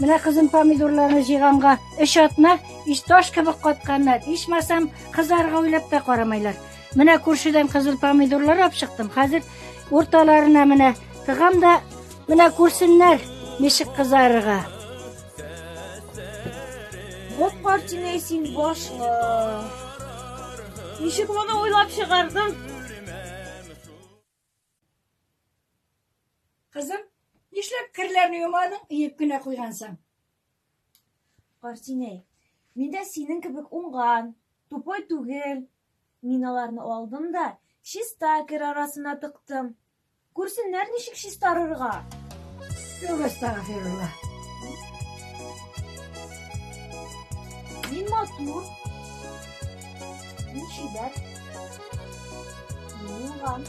Менә кызым помидорларны җыйганга өч атна, ич таш кебек катканнар. Ичмасам, кызарга уйлап та карамайлар. Менә күршедән кызыл помидорлар алып чыктым. Хәзер урталарына менә тыгам да, менә күрсеннәр, ничек кызарырга. Вот картинәй син башлы. Ничек моны уйлап чыгардың? Кызым, нишләп керләрне юмадың, өеп кенә куйгансың? Картинәй, мин дә синең кебек уңган, тупой түгел. Мин аларны алдым да, чиста кер арасына тыктым. Күрсеннәр ничек чистарырга. Юк, әстәгъфирулла. Мин матур. Мин чибәр. Мин уңган.